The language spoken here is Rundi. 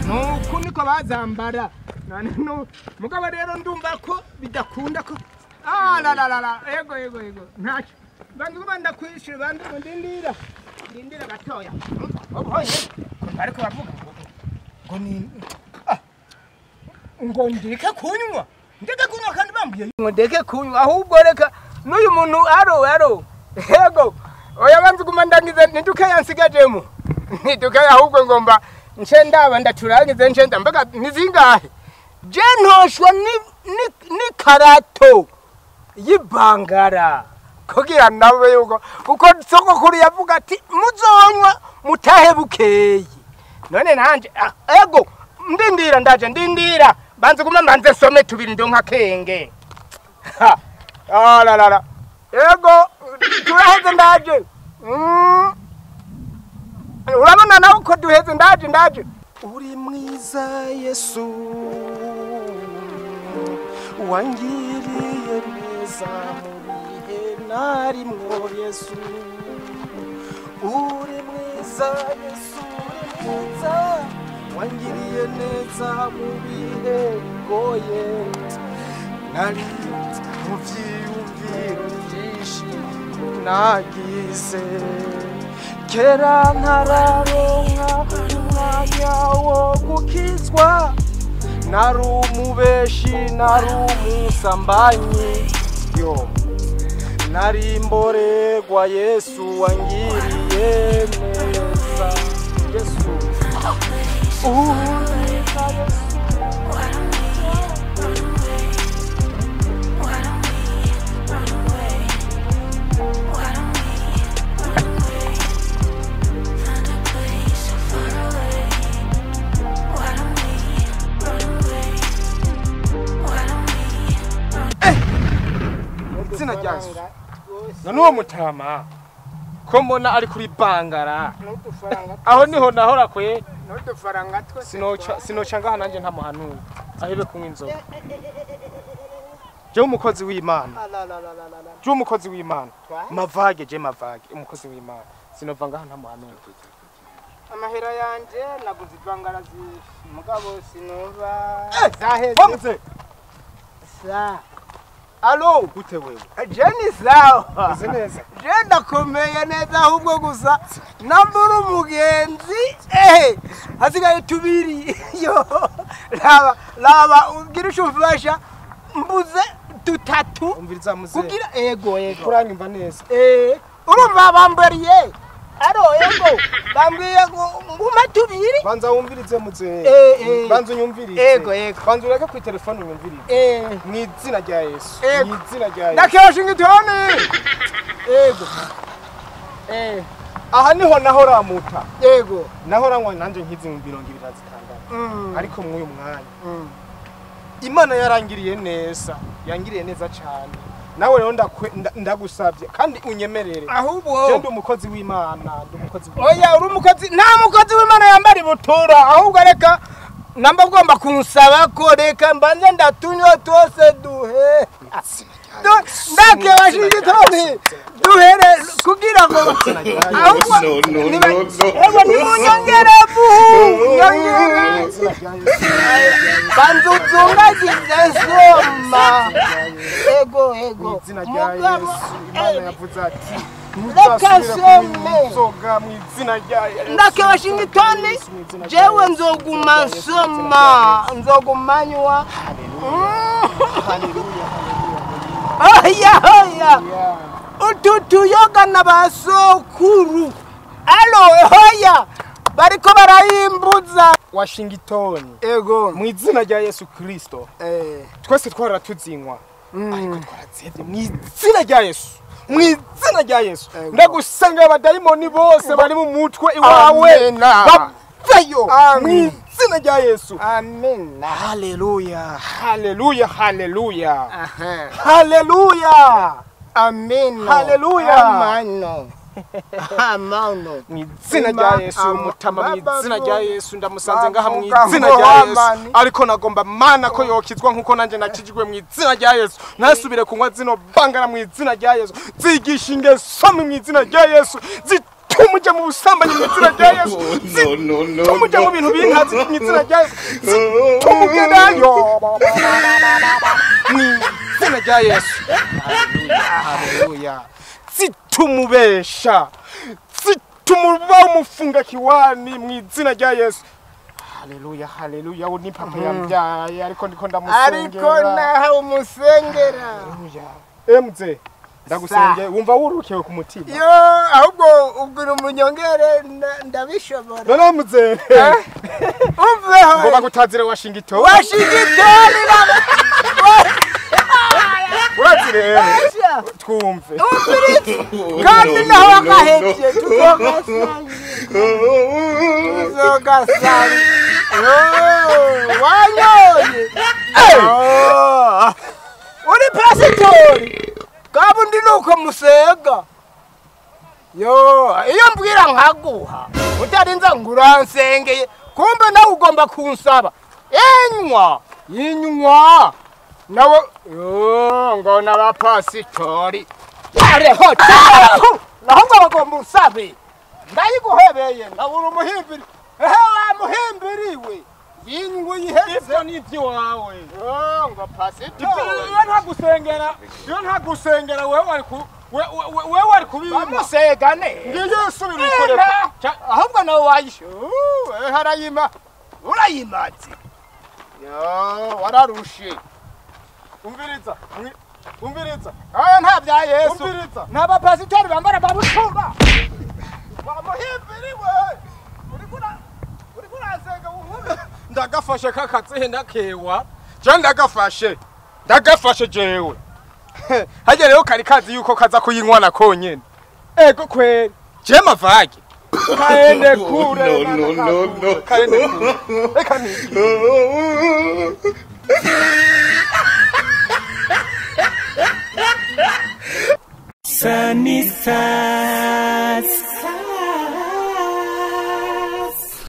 Nuko niko bazambara. None no mugabo rero ndumva ko bidakunda ko ah la la la la ego ego ego ntacyo bandu banda kwishura bandu ndindira ndindira gatoya ariko bavuga ngo ni ngo ndeke kunywa ndeke kunywa kandi bambwiye ngo ndeke kunywa ahubwo reka n'uyu muntu aro aro ego oya banzu kumandangiza niduka yansigajemo niduka ahubwo ngomba nce ndaba ndaturangize nce ndambaga nizingahe je ntoshwa ni karato yibangara kugira nawe yuko kuko soko kuri yavuga ati muzonywa mutahe bukeye none nanje ego ndindira ndaje ndindira banze kuma mbanze some tubiri ndonka kenge ah la la la ego turaheze ndaje urabona nawe ko duheze ndaje ndaje uri mwiza Yesu wangiriye neza mu bihe narimwo Yesu uri mwiza Yesu uri mwiza wangiriye neza mu bihe bigoye nari mu vyiyumviro vyinshi nagize kera ntararonka umwanya wo gukizwa nari umubeshi nari umusambanyi yo nari imborerwa Yesu wangiriye neza Yesu uri Yesu. Izina rya Yesu none uwo mutama ko mbona ari kuri bangara aho niho nahora kwe sinoca ngaha nanje ntamuhanura ahebe kunywa inzoga jewe umukozi w'Imana jewe umukozi w'Imana mavage je mavage umukozi w'Imana sinova ngaha ntamuhanura amahera yanje naguze ibangara mugabo sinova zaheze sa Alo gute wewe Jenny sawa uze neza je ndakomeye neza ahubwo gusa nambura umugenzi hasigaye tubiri yo laba laba ugira ushufasha mbuze tutatu umviriza muze kugira ego ego kuranyumva neza urumva bambariye aro ego bambwiye ngo nguma tubiri banza wumvirize muze banza unyumvirize ego ego banza ureke ku telefone unyumvirize mu izina rya Yesu mu izina rya Yesu ndake Washington ego aha niho nahora muta ego nahora nkwa nanje nkizi mu 26 ariko mw'uyu mwanya Imana yarangiriye neza yangiriye neza cyane nawe rero ndagusabye kandi unyemerere ahubwo je ndi umukozi w'Imana ndi umukozi oya uri umukozi nta mukozi w'Imana yambara ibutura ahubwo reka namba ugomba kunsaba ko reka mbanze ndatunywa twose duhe ndake Washington duhere kugira ngo ahubwo nimunyongere buhu banza uzungagize soma ego ego izina rya Yesu Imana yavuze ati reka some inzoga mu izina rya Yesu ndake Washington jewe nzoguma nsoma nzoguma nywa haleluya oya oya utu tuyoga n'abasokuru alo oya bariko barayimbuza Washington ego mu izina rya Yesu Kristo twese twaratuzinywa ariko twarazevye mu izina rya Yesu mu izina rya Yesu ndagusenga abadayimoni bose bari mu mutwe iwawe bavayo mu izina rya Yesu amen haleluya haleluya haleluya haleluya amen haleluya amen amano mu izina rya Yesu mutama mu izina rya Yesu ndamusanze ngaha mu izina rya Yesu ariko nagomba mana ko yokizwa nkuko nanje nakijwe mu izina rya Yesu nasubire kunywa zino bangara mu izina rya Yesu zigisha ingeso mu izina rya Yesu Zitumuje mu busambanyi mu izina rya Yesu. Zitumuje mu bintu binkazi mu izina rya Yesu. Zitumugenayo mu izina rya Yesu. Haleluya. Zitumubesha. Zitumuba umufunga kiwani mu izina rya Yesu. Haleluya, haleluya. Uwo ni papa yambyaye ariko ndiko ndamusengera. Ariko naho umusengera. Haleluya. Mzee, ndagusengeye wumva wurukiwe ku mutima. Yo, ahubwo ubwira umunyongere ndabishobora. None mzee. Umveho. Ngo bagutazire Washington. Washington. Urazi rero. Twumve. Kandi naho wakahevye tuzogasanga. Wanyoye. Uri pasitori. Kabundi nuko musega. Yo, iyo mbwira nkaguha. Utarinza nguransengeye. Kumbe nawe ugomba kunsaba. Enywa, inywa. Nawe yo ngo n'abapasitori. Areho. Naho ngo bagomba unsabe. Ndayiguhebeye, ndabura umuhimbiri. Ehe wa muhimbiriwe. Yingwe yiheze. Ivyo ni ivy'iwawe. Yo ngo pasitori. Iyo ntagusengera, iyo ntagusengera wewe wari ku wewe wari kubima. Bamusegane. Ngiye usubira ukoreka. Ahubwo nawe wayishe. Harayima. Urayimaze. Yo wararushe. Umviriza. Umviriza. Aya nta bya Yesu. Umviriza. N'abapasitori bambara babutura. Bamuhimbiriwe. Uri kurasenga unkube. Ndagafashe kakazihe ndakewa. Je ndagafashe. Ndagafashe jewe. Hajya rero kari kazi yuko kaza kuyinywa konyene. Ego kweri. Je mavage. Kaende kure. No, no, no. Kaende kure. Reka niki. Sunny side.